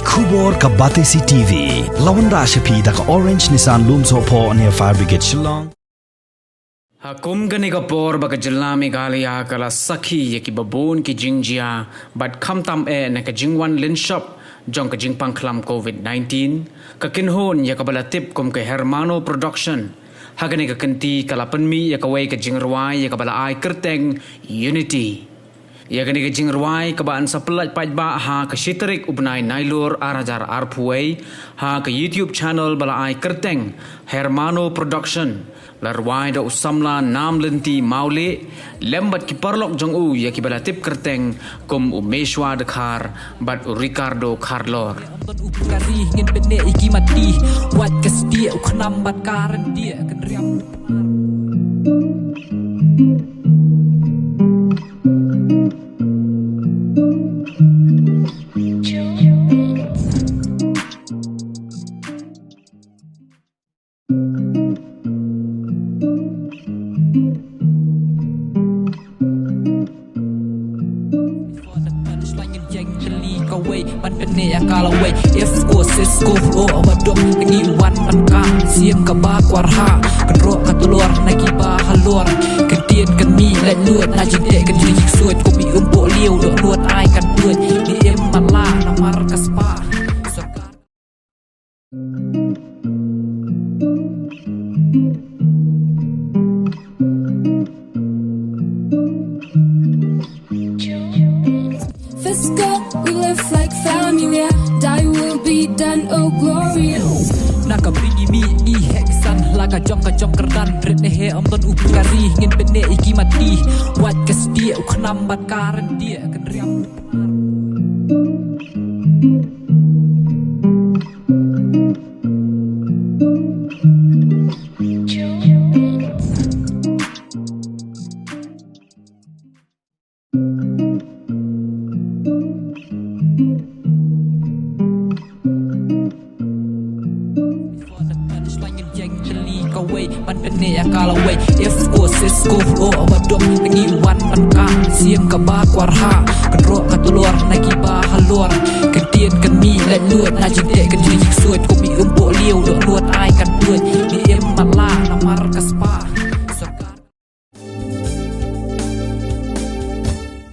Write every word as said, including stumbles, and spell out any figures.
Khubor ka Batesi T V. La wanrah sha phi da ka Orange Nissan Lumsohphoh near Fire Brigade Shillong. Ha kum kane ka por ba ka jylla Meghalaya ka la sakhi ïa kiba bun ki jingjia bad khamtam eh na ka jingwan lynshop jong ka jingpang khlam covid nineteen, ka kynhun ïa kaba la tip kum ka Hermano Production, ha kane ka kynti ka la pynmih ïa kawei ka jingrwai ïa kaba la ai kyrteng Unity. Ïa kane ka jingrwai kaba yn sa pyllait paidbah ha ka shi tarik u bnai Nailur ar hajar arphew wei, ha ka YouTube channel ba la ai kyrteng Hermano Production, la rwai da u samla Nam Lynti Mawlieh lem bad ki paralok jong u ïa kiba la tip kyrteng kum u Meshwa Dkhar bad u Ricardo Kharlor. Don u pukari ngin pyneh ïa ki mati, wat ka stieh u khnam bad ka ryndieh kan riam. Ban pyneh ïa ka lawei, F ko sis ko, oh, ba dok ngi wan ban ka siem kaba kwar ha. Kan rok ka tlor na kiba halor. Kan tien kan mi lait luot na jingteh kan jingsuat. Ko mi um po liu dok luot ai kan tuot. Ni em man la namar ka spa. Sorkar. Fisker, we live like familia. Die will be done, oh glorious. Na ka bring mi i heksan la ka jong ka jong kerdan rit ne he am don u kari ngin pyneh ïa ki mati. Wat ka stieh u khnam bad ka ryndieh kan riam. Ban pyneh ïa ka lawei, F ko sis ko, oh, ba dok ngi wan ban ka siem kaba kwar ha. Kan rok ka tlor na kiba halor. Kan tien kan mi lait luot na jingteh kan jingsuat. Ko mi um po liu dok